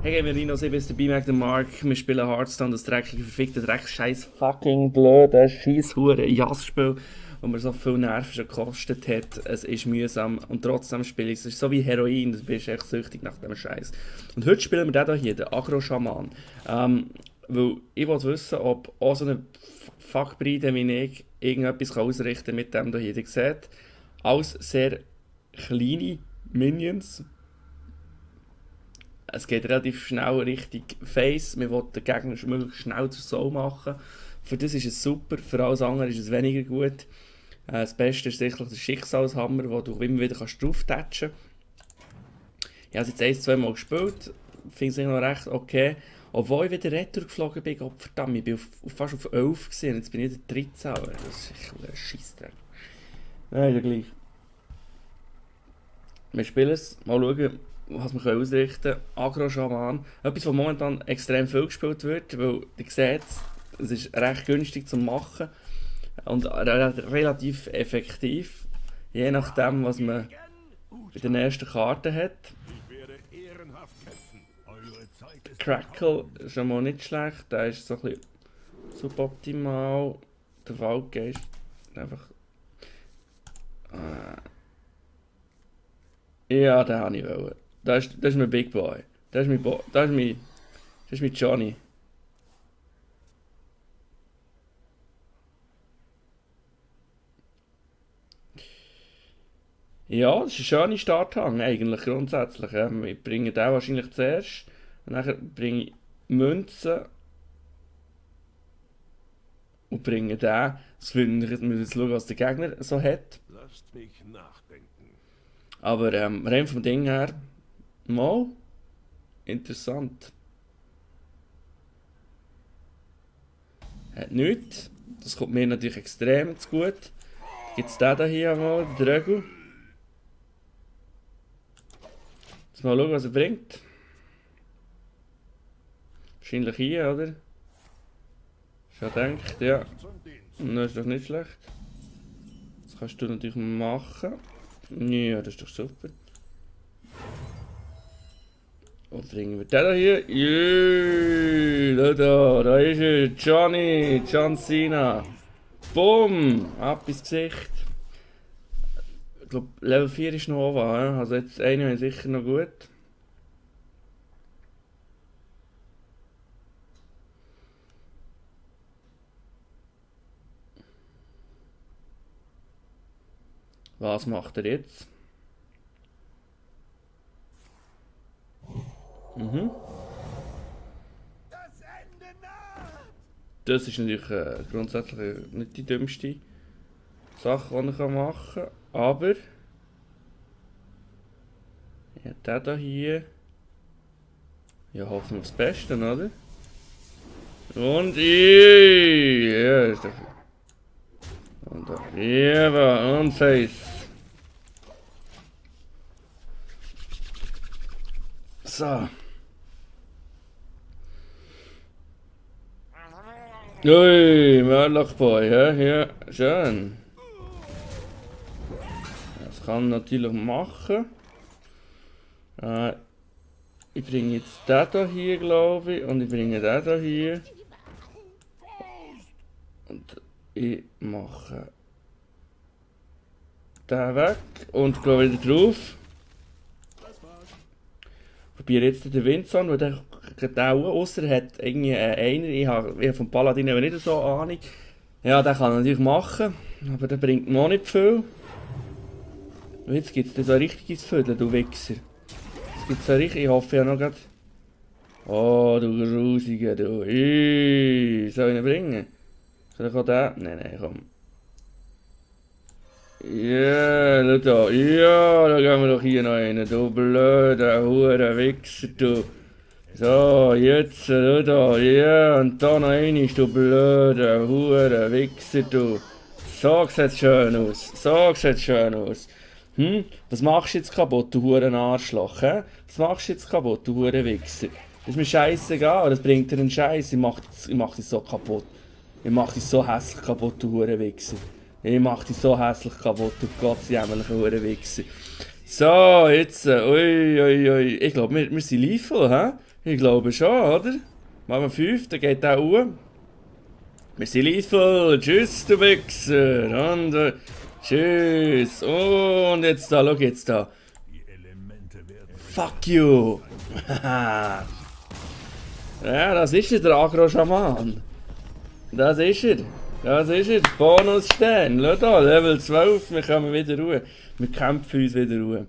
Hey Merino, ich bin dabei, Mac der Mark. Wir spielen Hearthstone, das dreckige, verfickte, scheiß fucking blöde, scheiß hure Jassspiel, das mir so viel Nerven schon gekostet hat. Es ist mühsam und trotzdem spiele ich es. Es ist so wie Heroin, du bist echt süchtig nach dem Scheiß. Und heute spielen wir den hier, den Agro-Schaman. Weil ich wollte wissen, ob auch so eine Fuckbreide wie ich irgendetwas ausrichten kann mit dem hier. Ihr seht, alles sehr kleine Minions. Es geht relativ schnell Richtung Face. Wir wollen den Gegner möglichst schnell zur Soul machen. Für das ist es super, für alles andere ist es weniger gut. Das Beste ist sicherlich der Schicksalshammer, wo du immer wieder drauf touchen kannst. Ich habe es jetzt 1-2 Mal gespielt, finde es noch recht okay. Obwohl ich wieder retour geflogen bin, Gott verdammt, ich bin fast auf 11 gewesen, jetzt bin ich wieder 13. Aber das ist echt ein Scheissdreck. Nein, gleich. Wir spielen es, mal schauen, was wir ausrichten können. Agro-Schaman. Etwas, was momentan extrem viel gespielt wird, weil ihr seht, es ist recht günstig zu machen und relativ effektiv. Je nachdem, was man bei den ersten Karten hat. Crackle ist schon mal nicht schlecht, der ist so ein bisschen suboptimal. Der Waldgeist einfach. Ja, den habe ich wollen. Das ist mein Big Boy. Das ist mein Johnny. Ja, das ist ein schöner Starthang eigentlich grundsätzlich. Wir bringen den wahrscheinlich zuerst. Und dann bringe ich Münzen. Und bringe den. Das müssen wir jetzt schauen, was der Gegner so hat. Lasst mich nachdenken. Aber rein vom Ding her. Mal. Interessant. Hat nichts. Das kommt mir natürlich extrem zu gut. Gibt es den hier mal, den Rögel. Jetzt mal schauen, was er bringt. Wahrscheinlich hier, oder? Schon gedacht, ja. Und das ist doch nicht schlecht. Das kannst du natürlich machen. Ja, das ist doch super. Und bringen wir den hier. Yeah, da ist er. Johnny, John Cena. Bumm, ab ins Gesicht. Ich glaube, Level 4 ist noch oben. Also jetzt eine ist sicher noch gut. Was macht er jetzt? Das ist natürlich grundsätzlich nicht die dümmste Sache, die er machen kann. Aber ja, der hier. Ja, hoffen wir aufs Beste, oder? Und ja, ist doch. Und da Eva und Face. So. Ui, Murloc-Boy, ja, schön. Das kann man natürlich machen. Ich bringe jetzt den hier, glaube ich, und ich bringe den hier. Und ich mache den weg und gehe wieder drauf. Ich probiere jetzt den Windzone, weil der geht auch, ausser er hat irgendwie einer, ich habe vom Paladin aber nicht so Ahnung. Ja, den kann er natürlich machen, aber der bringt noch nicht viel. Und jetzt gibt es so ein richtiges Vödeln, du Wichser. Jetzt gibt's so richtig, ich hoffe ja noch grad. Oh, du Grusiger, du. Soll ich ihn bringen? Soll ich auch den? Nein, komm. Ja, schau da. Ja, da gehen wir doch hier noch rein. Du blöder Hure Wichser, du. So, jetzt, schau da. Ja, und da noch einmal, du blöder Hure Wichser, du. So sieht's schön aus. So sieht's schön aus. Was machst du jetzt kaputt, du Huren Arschloch, hä? Was machst du jetzt kaputt, du Huren Wichser? Das ist mir scheißegal, das bringt dir einen Scheiß. Ich mach dich so kaputt. Ich mach dich so hässlich kaputt, du Huren Wichser. Ich mach dich so hässlich kaputt, du gottsjämmerlicher Hurenwichser. So, jetzt, ui. Ich glaube, wir sind Level, hä? Ich glaube schon, oder? Machen wir 5, dann geht der Uhr. Wir sind lethal. Tschüss, du Wichser. Und tschüss. Und jetzt da, schau jetzt da. Die Elemente werden Fuck you. Ja, das ist er, der Agro-Schaman. Das ist er. Das ist er. Bonusstern. Schau da, Level 12. Wir kommen wieder ruhe. Wir kämpfen uns wieder ruhe.